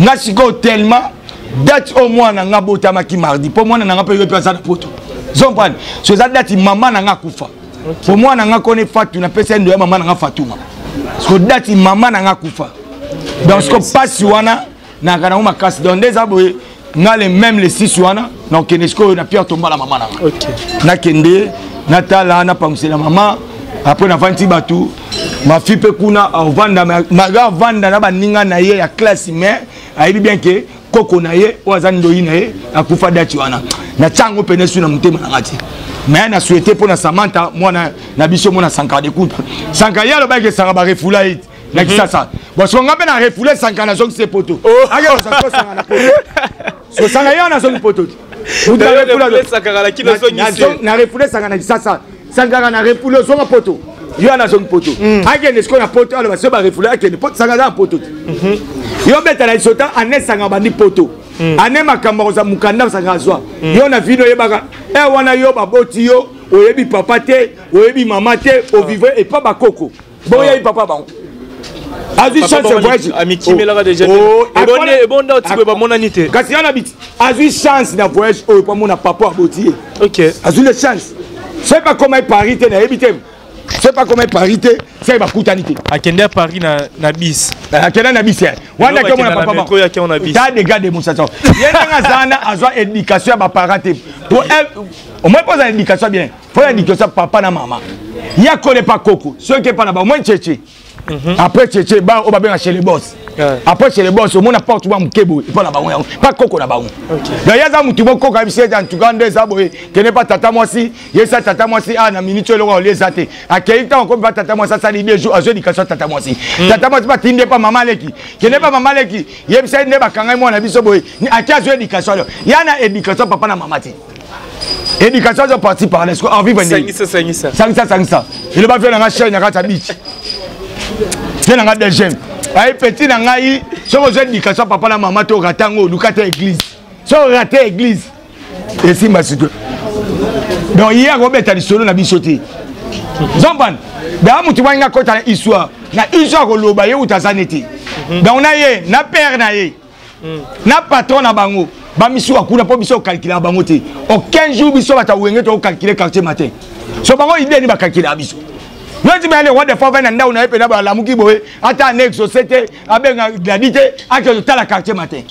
Nga sikoyo tellement date oyo mwana nga abotamaki mardi, mpo mwana na nga mpe yo mpe aza na poto, zompane so eza date mama na nga akufa. Po mwana nga kone Fatu, napesa ye ndo ya mama na nga Fatuma. Siko date mama na nga akufa, donc siko pasi wana naka nango makasi. Donc nde eza boye, nga le même le 6 wana nakokende sikoyo na Pierre Tombala mama na nga. Nakende natala, napangusela mama. Après navandi bato mafi mpe kuna avanda, malgré avanda na baninga na ye ya classe, mais ayebi bien ke koko na ye oyo aza ndoi na ye akufa dati wana. Natya yango pene su na motema na nga te. Mais na souhaité mpo na Samantha, mwana na biso, mwana Sankara de Kunta. Sankara ye alobaki esanga barefula ye na Kisasa. Bon, soko nga mpe na refule Sankara, nazongisi poto. Ake kozala na poto, so sanga ye wana azongi poto te. Na refule Sanga na Kisasa, Sankara na refule, ozonga poto. Yo wana azongi poto, akende sikoyo na poto, aloba so barefule, akende poto. Sanga aza na poto te. Yo beta na lisota ane Sanga bandi poto. Ane makambo akozwa mokanda osanga azwa yo na vino oyebaka e wana yo baboti yo, oyebi papa te, oyebi mama te, ovivre epa bakoko, boyebi papa bango, azwi chance voyage. Amikimelaka déjà. Ebonda otiboye bamonani te. Kasi yana biti azwi chance na voyage oyo po amona papa aboti ye. Azwi le chance. Soki bakoma ye Paris te, nayebi te. Soki bakoma ye Paris te, soki bakutani te. Akende ya Paris na bis. Akenda na bis wana, ake omona papa. Ta dégâts démonstration, ye ndenge aza wana, azwa éducation ya baparent te. Po au moins mpo aza éducation bien, fo ya éducation papa na mama, ye akole pa koko, soki epa na ba au moins tchetche. Après tchetche ba oyo babenga chez les boss. Après chez les boss, omona porte mwa moke boye epa na bango, yango pa koko na bango. Donc ye aza mutu moko ayebisi ete en tout cas nde eza boye, kende pa tata mwasi. Ye sa tata mwasi a na minute oyo eloko akolia eza te. Akei, ntango akomi pa tata mwasi, asali 2 jours, azwi éducation ya tata mwasi. Tata mwasi batindi ye pa mama leki: kende pa mama leki, yebisa ye nde bakangai mwana biso boye. Ake, azwi éducation. Alors ya na éducation papa na mama te, éducation azo parti par là en vivre. Sangisa, sangisa. Sangisa, sangisa. Eloba vie na nga chaine na kati ya beach, vie na nga dgm aye petit na ngai. Soki ozwa éducation papa na mama te, orate yango. Oluka te église, soki orate église, esimba surtout. Donc ye akobeta lisolo na biso te, zompane daa motu mwangi akota na histoire, na histoire koloba ye kuta aza nete. Donc na ye na père na ye na patron na bango bamisuka kuna, mpo biso okalkulaka bango te. Aucun jour biso bato ya Wenge tokocalcule Quartier Matin. So bango idée ni bakalkulaka biso noti bayale. Roi de fois na ndako na ye mpena balamuki boye, ata ana exaucé te, abenga Gladi te, ake totala Quartier Matin.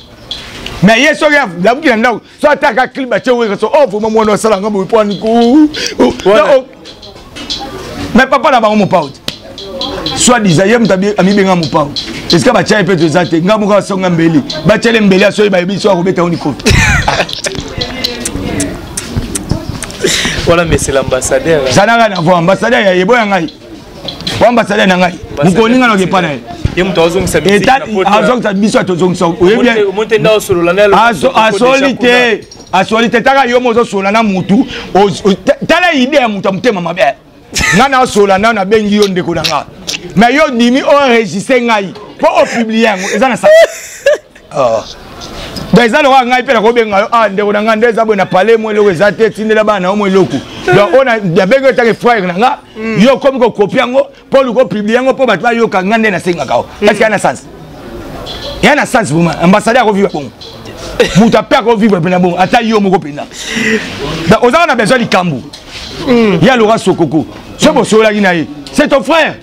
Mais ye soki alamuki na ndako, so ataka clip batie Wenge, so oh, vraiment mwana asalanga boye mpo aniku. Mais papa na bango mopao te, soit disant ye moto amibenga mopao, esika batya ye mpe toza te. Nga moko asonga mbeli, batyele mbeli, asoki bayebi so akobeta ngo likofi. Voilà, mais c'est l'ambassadeur. Zanaka na vo ambassadeur ya yebo ya ngai, po ambassadeur na ngai mokoni nga nokepa na ye. Ye moto azongisa. Azongisa biso, tozongisa. Oyebi asoli te, asoli te. Taka yo mo ozosola na mutu, tala idée ya mutu ya motema mabe. Nga nasola nano, nabengi yo ndeko na nga, mais yo ndimi oenregistre ngai mpo opublie yango, eza na sa. Donc eza lokola ngai mpe nakobenga yo: ah, ndeko na ngai, nde eza boye na pale, mo eloko eza te, tindela bana na yo mo eloko. Donc oyo nabengi yo etake frère na nga, yo okomi kokopie yango mpo oluka opublie yango mpo bato bayoka nga nde nasengaka o. Parce ya na sens, ya na sens vraiment. Ambassadeur akovivre bongo, moto ape akovivre mpena bongo, ata yo moko mpenza. Donc ozaka na besoin likambo ye aloka sokoko, soki bosololaki na ye, c'est ton frère.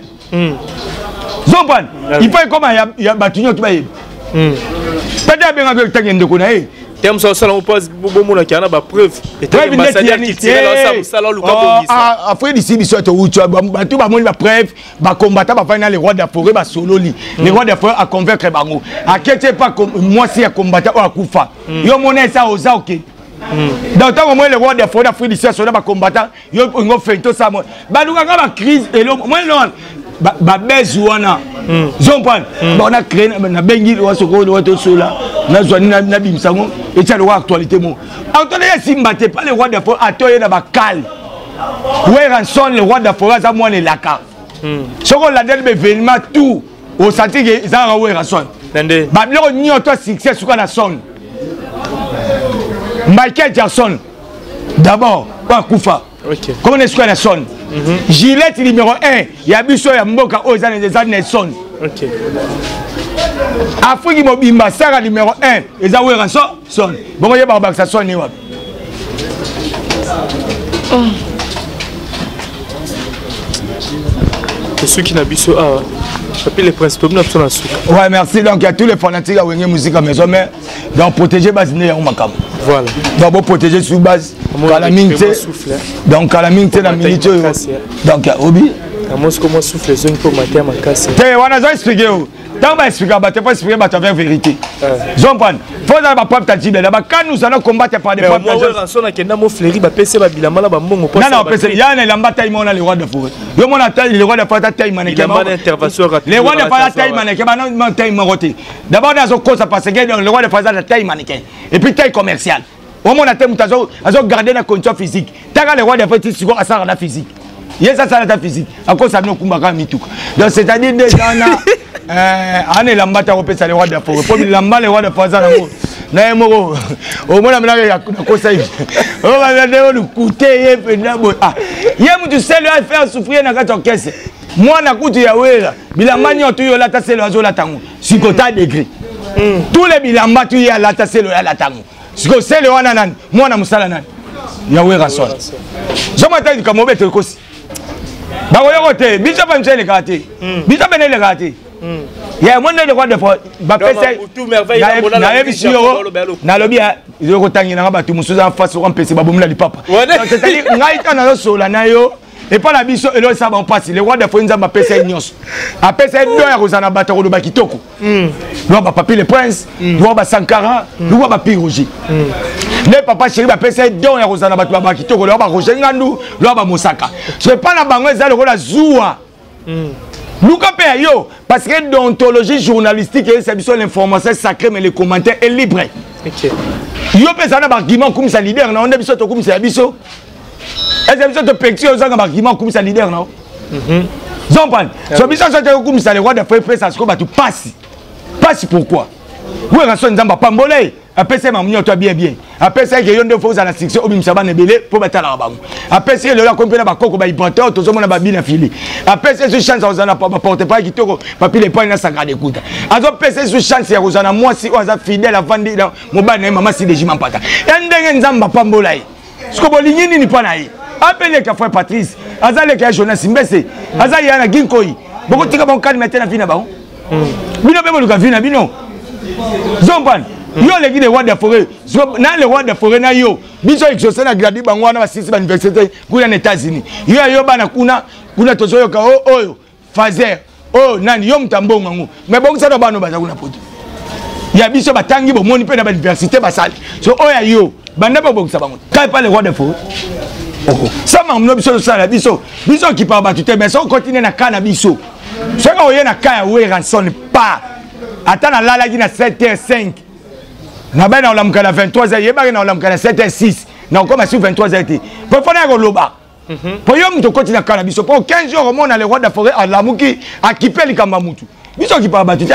Zompane, il faut ekoma ya bato nyonso bayeba. Peut-être abengaki ntange ndeko na ye. Te mosu asala ngo mpo bomonaki ana bapreuve. Afrique d'ici, biso touti, bato bamoni bapreuve, bakombata bafandi na le roi de la forêt, basololi. Le roi de la forêt aconvaincre bango, aketi epa mwasi ya kombata oyo akufa. Yo mona esa oza oke. Donc ntango moi le roi de la forêt d'Afrique d'ici asola bakombata, yo olingo fente osala mo balukaka bacrise elo moi no babese wana, zompane bona créé. Nabengi wasoko wa tosola, nazwa nini, nabimisa yango, etia lokwa actualité. Mo actualité esimba te pa le roi de la forêt ata oye na bakale. Werrason, le roi de la forêt aza mwana elaka. Soki olandeli baévénement tout, osanti ke ezalaka Werrason. Babiloko nyonso succès suka na son Michael Jackson d'abord oyo akufa komona esuka na son. Gillette numéro 1 ya biso ya mboka oyo eza Nelson. Afrique mobimba, sara numéro 1 eza Werrason. Son bongo yebaka bakisa son ne wapi? Esuki na biso awa, Papi le Prince, tobi na biso na suka. Ouais, merci. Donc ya tous les fanatiques ya Wenge Musique Maison Mère, donc protéger base nde yango makambo. Voilà. Donc boprotéger sur base kala mingi te. Donc kala mingi te na minute oyo, donc obi. Mosiko mwa souffle ezongi mpo matin makasi. Te, wana azo explique yo. Ntango baexplika bato, faut expliquer bato avec vérité. Zompane, faut ozala bapreuve tangible na baka. Nous allons combattre par des preuves tangibles. Akenda mo fleuri, bapesi babilamba na bambongo. Nana opesa ya na elamba taille mona le roi de forêt. Yo mona taille le roi de forêt, taille mannequin. Le roi de forêt taille mannequin, bana taille moko te. D'abord nazokosa parce que le roi de forêt aza taille mannequin et puis taille commerciale. Omona te moto azogarde na condition physique. Taka le roi de forêt ti sikoyo asalaka na physique, ye eza asala ta physique, akosa bino okumbaka mituka. Donc c'est à dire déjà wana ana elamba te akopesa le roi de forêt, mpo bilamba le roi de forêt aza nango. Na ye moko omona mena nakosa ye oyo lukute ye mpenza boye. Ah, ye mutu selo afaire souffrir na kati orchestre, mwana kutu ya Wera, bilamba nyonso yo olata, selo azolata yango. Siko ta degré, tous les bilamba tu ye alata, selo alata yango. Siko selo wana nani? Mwana mosala nani ya Wera? Son zoma ta likambo obeto ekosi, bakoyoko te. Biso mpe biso elekaka te, biso mpe elekaka te. Ya mo nde kwa defo bapesa, nayebisi yo, nalobi yokotangelanga bato mosusu aza face oko mpese babomi na lipapa. C'est-à-dire ngai ntango nazosola na yo, epai na biso eloko esala bango mpasi. Le roi defo, Nzambe apesa ye nyonso, apesa ye don ya kozala na bato ya koloba kitoko, lwa bapapi le Prince, lwa basankara, lwa bapi Roger. Nde papa chéri bapesa ye don ya kozala na bato babaka kitoko, lwa baRoger Ngandu, lwa bamosaka. So epai na bango eza lokola zuwa. Luka mpe ya yo, parce que déontologie journalistique eyebisa biso: l'information est sacrée, mais le commentaire est libre. Yo mpe ezala na baargument okumisa leader na yo. Nde biso tokumisa ya biso, eza biso topekisi yo ozanga baargument okumisa leader na yo. Zompane so biso so tokokumisa le roi de forêt, pesa sikoyo bato pasi pasi. Pourquoi? Wera so Nzambe apambola ye, apesa ye mamu nyonso bien bien, apesa ye ke yo nde fo ozala na succès, obimisa bana ebele mpo batalaka bango. Apesi ye lelo akomi mpe na bakoko baibrateur, tozomona babina fili. Apesi ye su chance ya kozala na baporte parole kitoko, papi lepani na Sankara Dekuta. Azopesa ye su chance ya kozala na mwasi oyo aza fidèle, avandi na mobali na ye, mama Sideji Mampata. Ya ndenge Nzambe apambola ye, siko bolingi nini mpo na ye? Apeleka frère Patrice, aza leka ya Jonas Mbese, aza ya na Ginkoi. Bokotika bango kalima te na vi na bango. Bino mpe boluka vi na bino. Zompane yo oleki le roi de forêt na le roi de forêt na yo. Biso exaucé na gradi bango wana basisi bauniversité kuna na États-Unis. Yo ya yo bana kuna kuna, tozoyoka oyo fazer oyo nani, yo moto ya mbongo yango. Mais bongisa na bana baza kuna poto ya biso, batangi, bomoni mpe na bauniversité basali. So oyo ya yo, banda bobongisa bango kai pa le roi de forêt sama no. Biso tosala biso, biso okipaka bato te, mais soki continue na ka na biso, soki oye na ka ya Werrason pa, ata nalalaki na 7 h 5, nabai na olamuka na 23 h, yebaki na olamuka na 7 h 6, na okoma sur 23 h te, po fona ya koloba mpo yo moto okoti na ka na biso mpo 15 jours, omona le roi de forêt alamuki, akipe likambo ya mutu. Biso okipaka bato te,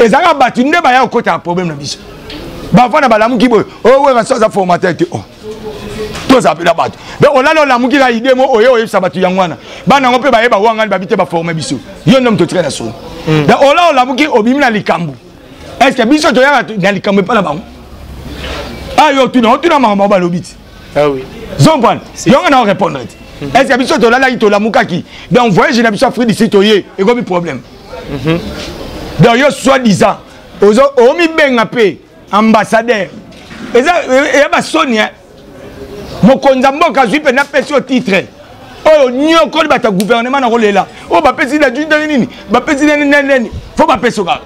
ezalaka bato nde baya kokota na problème na biso. Bavanda, balamuki boye: oyo Wera so aza formateur te. Oh, tozala mpe na bato. Donc olala, olamuki na idée mo oye oyebisa bato yango wana, bana yango mpe bayeba wangani babi te, baforme biso. Yo nde moto otika na soni. Donc ola olamuki, obimi na likambo. Est ce que biso toyaka na likambo epa na bango? Ah, yo otuna, otuna makambo balobi ti. Ah oui. Zompane yongo na orépondre te. Est ce que biso tolalaki, tolamukaki, donc voyage na biso Afrique d'ici, toye, ekomi problème? Donc yo soi disant omibenga mpe ambassadeur, eza eya basoni. Mokonzi ya mboka azwi mpenza, apesi yo titre oyo nyokoli bato ya gouvernement na kolela oyo bapesi na ndenge nini, bapesi nini nini nini, fo bapesi kaka.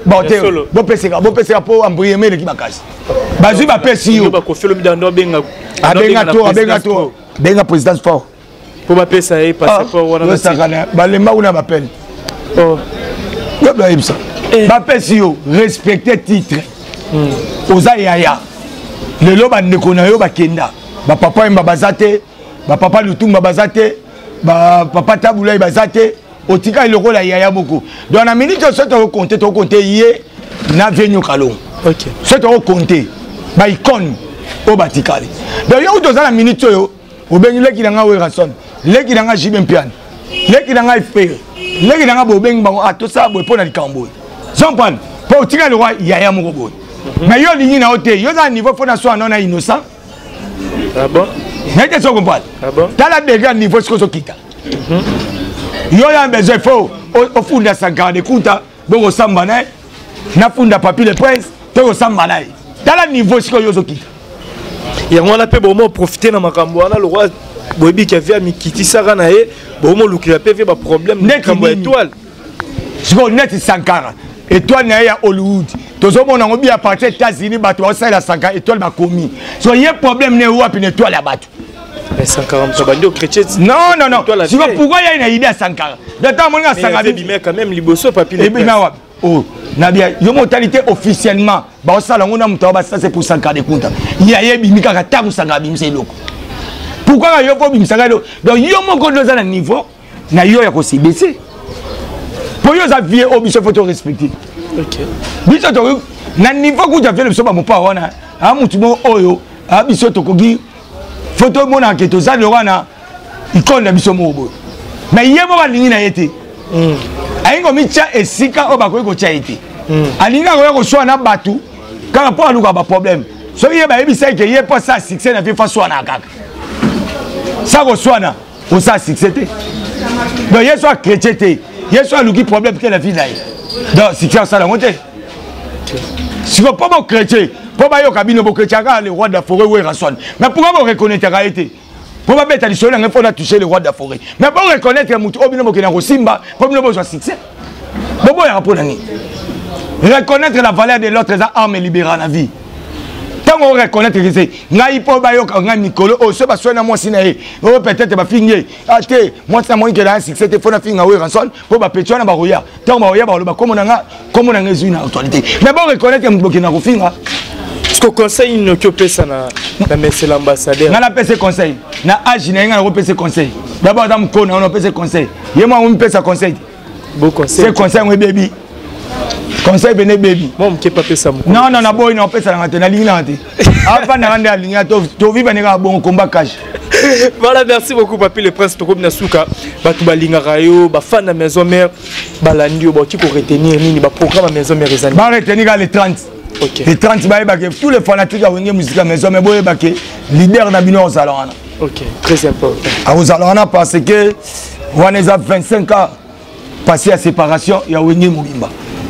Bon te, bopeseka, bopeseka mpo embrouillement eleki makasi. Bazwi, bapesi yo. Abenga to, abenga to, benga présidence fort. Mpo bapesa ye passeport wana. Osakana, balemba kuna bapene yo bayebisa, bapesi yo, respecte titre. Oza yaya lelo, bandeko na yo bakenda, bapapa Yemba baza te, bapapa Lutumba baza te, bapapa Tabulai baza te, otikali lokola yaya moko. Donc na minute oyo, soki tokokonte, tokokonte ye na Venio Kalongo. Soki tokokonte baicone oyo batikali, donc yo kutu oza na minute oyo, obengi leki na ngai Werrason, leki na ngai JB Mpiana, leki na ngai Ferre, leki na ngai, bobengi bango: a tosala boye mpo na likambo boye. Zompane mpo otikali lokwa yaya moko boye. Mais yo olingi na yo te, yo oza na niveau fo na swa na innocent. Ah bon? Naye te, so comprendre. Ah bon? Tala degré ya niveau sikoyo ozokita. Yo ya besoin fo ofunda Sankara de Kunta, bokosamba na ye, nafunda Papi le Prince, tokosamba na ye. Tala niveau sikoyo yo ozokita. Yango wana mpe bomo profite na makambo wana, lokwa boyebi ke vie amikitisaka na ye, bomolukela mpe vie baproblème. Neti likambo ya nini? Étoile. Sikoyo neti Sankara, étoile na ye ya Hollywood, tozomona yango bi à partir États-Unis, bato baosalela Sankara étoile bakomi. So ye problème ne wapi na étoile ya bato? Mais Sankara moto abandi ochrétien. Non, non, non. Étoile. Sikoyo pourquoi yai na idée ya Sankara? Donc ntango moninga Sankara ebima quand même liboso papi le ebima wapi? Oh, nabia yo mo otali te, officiellement baosala yango na moto awa basase pour Sankara de Kunta. Ye ayebimi kaka ntango Sankara abimisa eloko. Pourquoi kaka yo mpo obimisaka eloko? Donc yo moko nde oza na niveau na yo ya kosebese, mpo yo oza vie oyo biso fo torespecte. Biso tokoki Na niveau kuta vieux na biso bamopa wana, a mutu moko oyo a biso tokoki fo tomonaka ke toza le wana icône na biso moko boye, mais ye moko alingi na ye te. Alingi komitya esika oyo bakoki kotya ye te. Alingi akoya koswana na bato kaka mpo aluka baproblème. Soki ye bayebisa ke ye mpo asala succès na vie, fa swana kaka, sa koswana osala succès te. Donc ye so achrétien te, ye so aluki problème te na vie na ye, donc succès asala yango te. Siko mpo bochrétien, mpo bayoka bino bochrétien kaka le roi de la forêt Werrason, mais pourquoi boreconnaîtraka ye te? Mpo babeta lisolo na ngai mpo na toucher le roi de la forêt, mais boreconnaître motu oyo bino bokenda kosimba mpo bino bozwa succès, boboyaka mpo na nini? Reconnaître la valeur de l'autre eza arme libérale na vie. Ntango oreconnaître ke ngai mpo bayoka ngai mikolo oyo, so baswai na mwasi na ye oyo, peut-être bafingi ye, ah te, mwasi na moni kela ya succès te, mpo nafinga Werrason mpo bapeti wana bakoya. Ntango bakoya, bakoloba kombo na nga, kombo na nga ezwi na actualité, mais boreconnaître moto bokenda kofinga. Parce que conseil nini oki opesa na monsieur l'ambassadeur? Nga napesa conseil na age na ye, nga nakopesa conseil d'abord aza mokolo na yo, napesa conseil ye mwa mipesa conseil te. Bon conseil. Se conseil yango ebebi, conseil pene ebebi. Mwa moke papesa mokolo. Non, non, naboyi, na opesa nanga te, nalingi nanga te, afandaka nde alingi toviva ndenge kaka bongo komba kashe. Voilà, merci beaucoup Papi le Prince. Tokomi na suka. Bato balingaka yo, bafan na Maison Mère balandi yo, bakoki koretenir nini? Baprogramme ya Maison Mère ezali? Baretenir kaka le 30. Le 30, bayebake tous les fanatiques ya Wenge Musica Maison, mais boyebake leader na bino akozala wana. Ok, très important. Akozala wana parce que wana eza 25 ans passé ya séparation ya Wenge mobimba.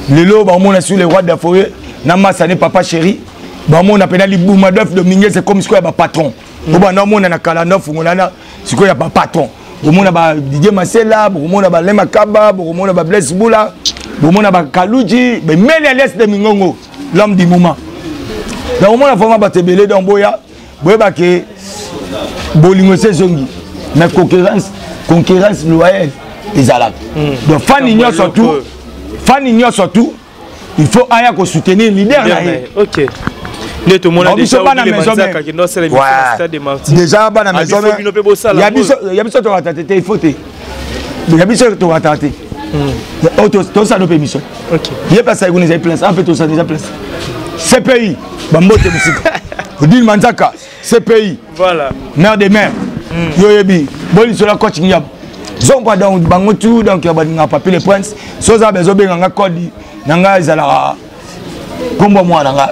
Lelo bamona sur le roi de la forêt na masane papa chéri, bamona mpena libuma d'oeuf Dominguez ekomi sikoyo ya bapatron po banda omona na kala nda fungola na sikoyo ya bapatron. Bomona ba Didier Masela, bokomona ba Lema Kaba, bokomona ba Blaise Bula, bomona ba Kaluji bemeli alias de Mingongo, l'homme du moment. Donc omona vraiment bato ebele. Donc boya, boyeba ke bolingo esi ezongi, mais concurrence loyale ezalaka. Donc fani nyonso tu, fani nyonso tu, il faut aya kosoutenir leader na ye. Ok, nde tomona déjà bana maison déjà, bana maison ya biso, ya biso tokata te te, il faut te, ya biso tokata te. Tosala mpe émission ye place ayekuna ezali place mpe tosala eza place CPI bambote mosika Odile Manzaka CPI. Voilà. Mère de mère, yo oyebi bolisola coach Ngiabo zompa. Donc bango tu, donc balingaka Papi le Prince. So oza bezobenga nga, code na ngai ezalaka nkombo mwana nga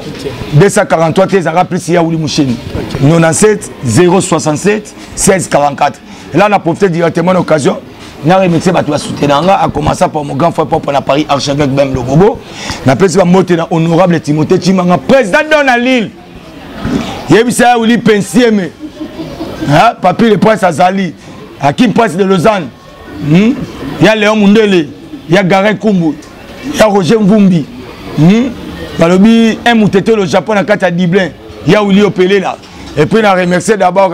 243 te, ezalaka plus ya Wuli Musheni 97 067 16 44. Là na profité directement l'occasion na remercier bato basoutenir nga, à commencer par mon grand frère propre na Paris, archevêque Bem Lobobo. Napesi bambote na honorable Timothée Chimanga, président don na Lille. Yebisa ya Wili Pensieme, Papi le Prince azali Akim Prince de Lausanne, Ya Léon Mundele, ya Garin Kumbu, ya Roger Mvumbi, Balobi un mutete le Japon na kati ya Dublin, ya Wili Opelela. Et puis na remercier d'abord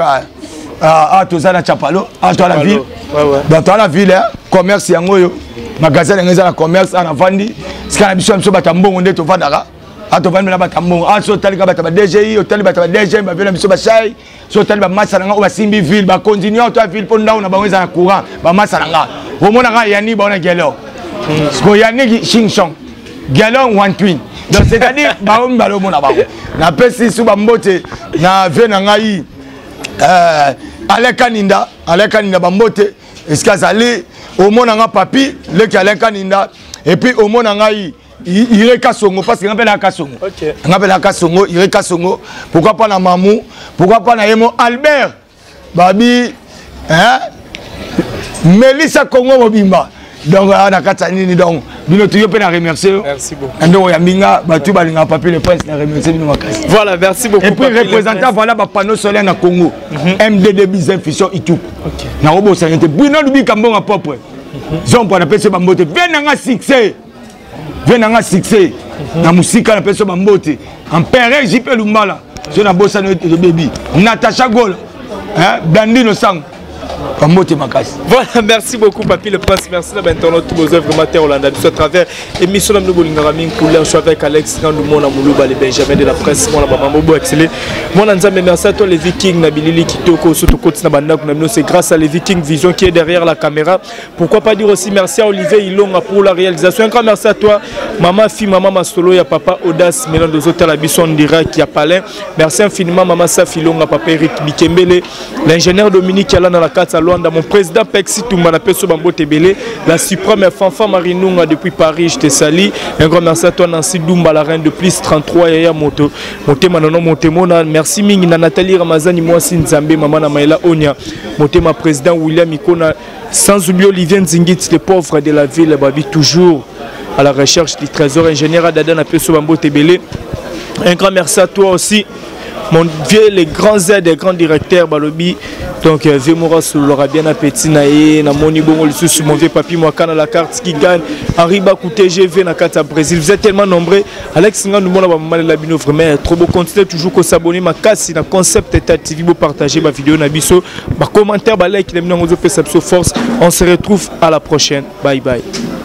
à toza na Chapalo, à toi la ville. Donc toi la ville, hein, commerce yango oyo magasin yango eza na commerce ana vandi sika na biso, biso bato ya mbongo nde tovandaka. A tovandi na bato ya mbongo. A so otali ka bato ya ba DGI, otali bato ya ba DGM, bavie na biso bashai. So otali bamasa na nga oyo basimbi ville, bakonzi nyonso ya ville, mpo ndako na bango eza na courant. Bamasa na nga omonaka yani baona gelor siko yaniki shingshong gelor wantwin. Donc c'est-à-dire bango mibale omona bango. Napesi su bambote na vie na ngai Alain Kaninda, Alain Kaninda, bambote esika azali. Omona nga papi leki Alain Kaninda. Et puis omona ngai Ire Kasongo, parce que nga mpe na Kasongo, nga mpe na Kasongo, Ire Kasongo. Pourquoi pas na Mamu, pourquoi pas na yemo Albert Babi, hein, Melissa Congo mobimba. Donc na kati ya nini, donc bino tuyo mpe na remercier yo na ndenge oyambi nga. Bato balingaka Papi le Prince, na remercier bino makasi. Voilà, merci beaucoup. Et puis représentant, voilà, bapanneau solaire na Congo, MDD Business Fission Ituku, nakobosana te bino lubika mbongo propre zompo. Napesi bambote vie nanga succès, vie nanga succès na mosika. Napesi bambote empereur JP Lumbala. So nabosani bebi Natacha Gola, Blandino Sango. Bambote makasi. Voilà, merci beaucoup Papy le Prince, merci na internaute tout besoin vraiment terre Hollande à travers émission na bolingaka mingi couleur. Je suis avec Alex Ngandou, mona Moulouba, le Benjamin de la presse, mona Bamambo Bo excellé. Mona Nzambe, merci à toi les Vikings na bilili kitoko surtout côté na banda na bino, c'est grâce à les Vikings Vision qui est derrière la caméra. Pourquoi pas dire aussi merci à Olivier Ilonga pour la réalisation. Un grand merci à toi maman fi maman Masolo ya papa Audace Melando Zotala biso en direct ya Palin. Merci infiniment maman Safi Ilonga, papa Eric Bikembele, l'ingénieur Dominique Yala dans la carte à Luanda, mon président Pexi Toumba na peso bambo tebele, la suprême Fanfa Marinunga depuis Paris, je te salue. Un grand merci à toi Nancy Dumba, la reine de plus 33 Yaya Moto, Motema nono Motemona. Merci mingi na Nathalie Ramazani Mwasi Nzambe, maman na Maëla Onia, Motema président William Ikona, sans oublier Olivier Nzingit, le pauvre de la ville, Babi toujours à la recherche du trésor, ingénieur Adada na peso bambo tebele. Un grand merci à toi aussi mon vieux, les grands aides, les grands directeurs Balobi. Donc vieux Moura l'aura bien appétit na ye na moni bongo lisusu mon vieux papi Mwakana la carte qui gagne Henri Bakou TGV na carte à Brésil. Vous êtes tellement nombreux. Alex Ngandou mona ba maman la bino vraiment trop beau. Continuez toujours ko s'abonner makasi na Concept État TV, bo partager ba vidéo na biso, ba commentaire, ba like na bino ngozo pesa biso force. On se retrouve à la prochaine. Bye bye.